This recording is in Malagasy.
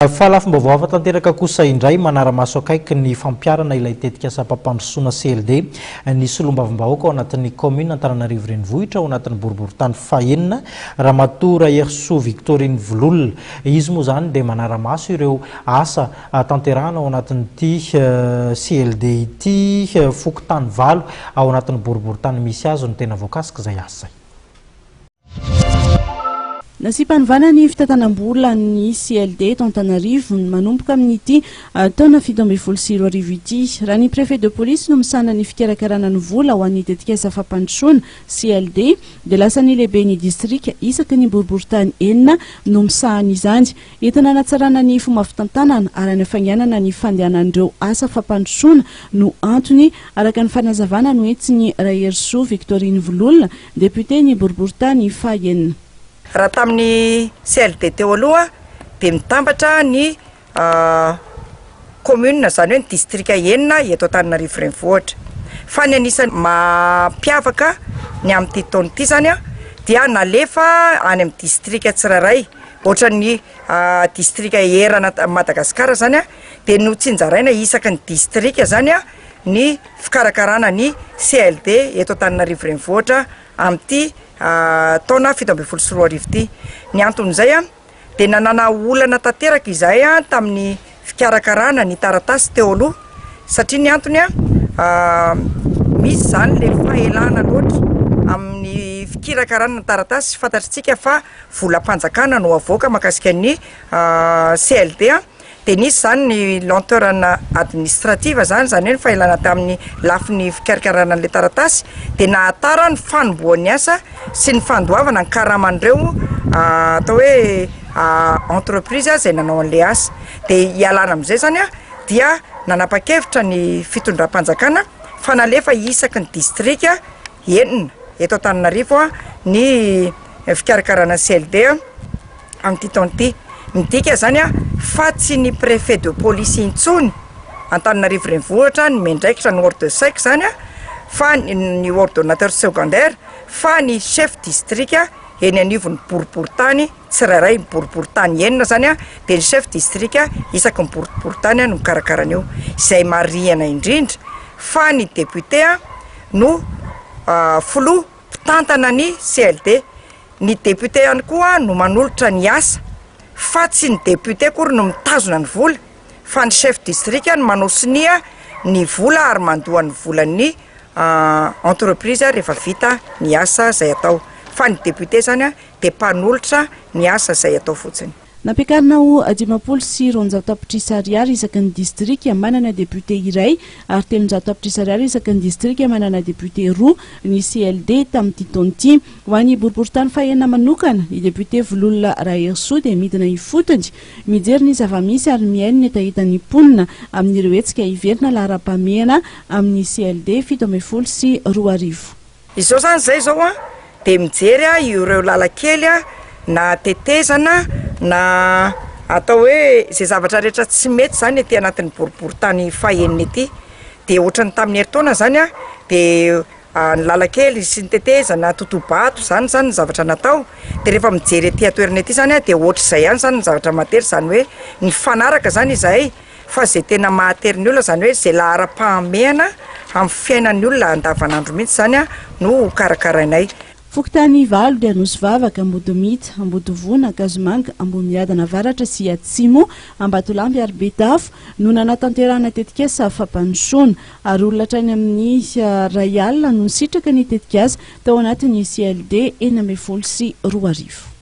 Fa lafim-baovao hafa tanteraka kosa indray, manara-maso akaiky ny fampiharana ilay tetikasam-pampandrosoana CLD ny solombavambahoaka ao anatin'ny kaominina Antananarivo Renivohitra ao anatin'ny boriborintany fahenina, Ramatoa Raherisoa Victorine Vololona. Izy moa izany dia manara-maso ireo asa tanterahana ao anatin'ity CLD ity, fokontany valo ao anatin'ny boriborintany misy azy no tena voakasik'izay asa izay. Nasiam-panovana ny fitantanam-bola ny CLD eto Antananarivo manomboka amin'ity taona 2017 ity. Raha ny Préfet de police no misahana ny fikarakarana ny vola ho an'ny tetikasa fampandrosoana, CLD, dia lasa ny lehiben'ny distrika isaky ny boriborintany enina no misahana izany. Entina hanatsarana ny fomba fitantanana ary hanafainganana ny fandehanan'ireo asa fampandrosoana no antony, araka ny fanazavana noentsin'i Raherisoa Victorine Vololona, Député ny boriborintany faha enina. Raha tamin'ny CLD teo aloha dia mitambatra ny commune izany hoe ny distrika enina eto Antananarivo renivohitra. Fa ny anisan'ny mampiavaka ny amin'ity taona ity izany dia nalefa any amin'ny distrika tsirairay ohatran'ny distrika eran'i Madagasikara izany dia notsinjaraina isaky ny distrika izany ny fikarakarana ny CLD eto Antananarivo Renivohitra amin'ity taona 2017 ity. Ny anton'izay dia nanana olana tanteraka izahay tamin'ny fikarakarana ny taratasy teo aloha satria ny antony misy izany ilay fahelana loatra amin'ny fikarakarana ny taratasy, fantatritsika fa volam-panjakana no avoaka mahakasika ny CLD. Dia nisy izany ny lenteur administrative izany, izany hoe ny fahelana tamin'ny lafiny fikarakarana an'ilay taratasy, dia nahatara ny fanombohan'ny asa sy ny fandoavana ny karaman'ireo atao hoe entreprise izay nanao an'ilay asa. Dia hialana amin'izay izany an, dia nanapa-kevitra ny fitondram-panjakana fa nalefa isaky ny distrika enina eto Antananarivo ny fikarakarana ny CLD. amin'ity taona ity. Midika izany fa tsy ny préfet de police intsony Antananarivo Renivohitra no miandraikitra ny ordre sec izany fa ny ordonnateur secondaire fa ny chef district eny anivon'ny boriborintany tsirairay, ny boriborintany enina izany dia ny chef district isaky ny boriborintany no mikarakara an'io. Izay marihana indrindra fa ny député no filoha mpitantana ny CLD. Ny député ihany koa no manolotra ny asa fa tsy ny député akory no mitazona ny vola fa ny chef district no manao sonia ny vola ary mandoa ny volan'ny entreprise rehefa vita ny asa izay atao fa ny député zany dia mpanolotra ny asa izay atao fotsiny. Nampiakarina ho 250 tapitrisa ariary isaky ny distrika manana depiote iray ary 300 tapitrisa ariary isaky ny distrika manana depiote roa ny CLD tamin'ity taona ity. Ho an'ny boriborintany fahenina manokana, ny depiote Vololona Raherisoa dia midina ifotony, mijery ny zava-misy ary mihaino ny hetahetan'ny mponina amin'ireo hetsika hiverina laharam-pahamehana amin'ny CLD 2017. Izao zany zay zao an, de mijery aho ireo lalan-kely an, na tetezana na atao hoe zay zavatra rehetra tsy mety zany aty anatin'ny boriborintany fahenina ity, de ohatran'ny tamin'ny herintaona zany an, de ny lalan-kely sy ny tetezana, totoha-bato, zany zany ny zavatra natao, de rehefa mijery aty an-toerana aty zany an de ohatr'izay ihany zany ny zavatra matery, zany hoe nifanaraka zany izahay. fa izay tena mahatery ny olona, izany hoe izay laharam-pahamehana amin'ny fiainan'ny olona andavanandro mihitsy izany no ho karakarainay. Fokontany valo dia Anosivavaka, Ambodimita, Ambodivona, Ankazomanga, Ambohimiadana Avaratra sy Atsimo, Ambatolampy ary Betafo no nanatanterahana tetikasa fampandrosoana ary olona hatrany amin'ny iray alina no nisitraka ny tetikasa tao anatin'ny CLD 2016.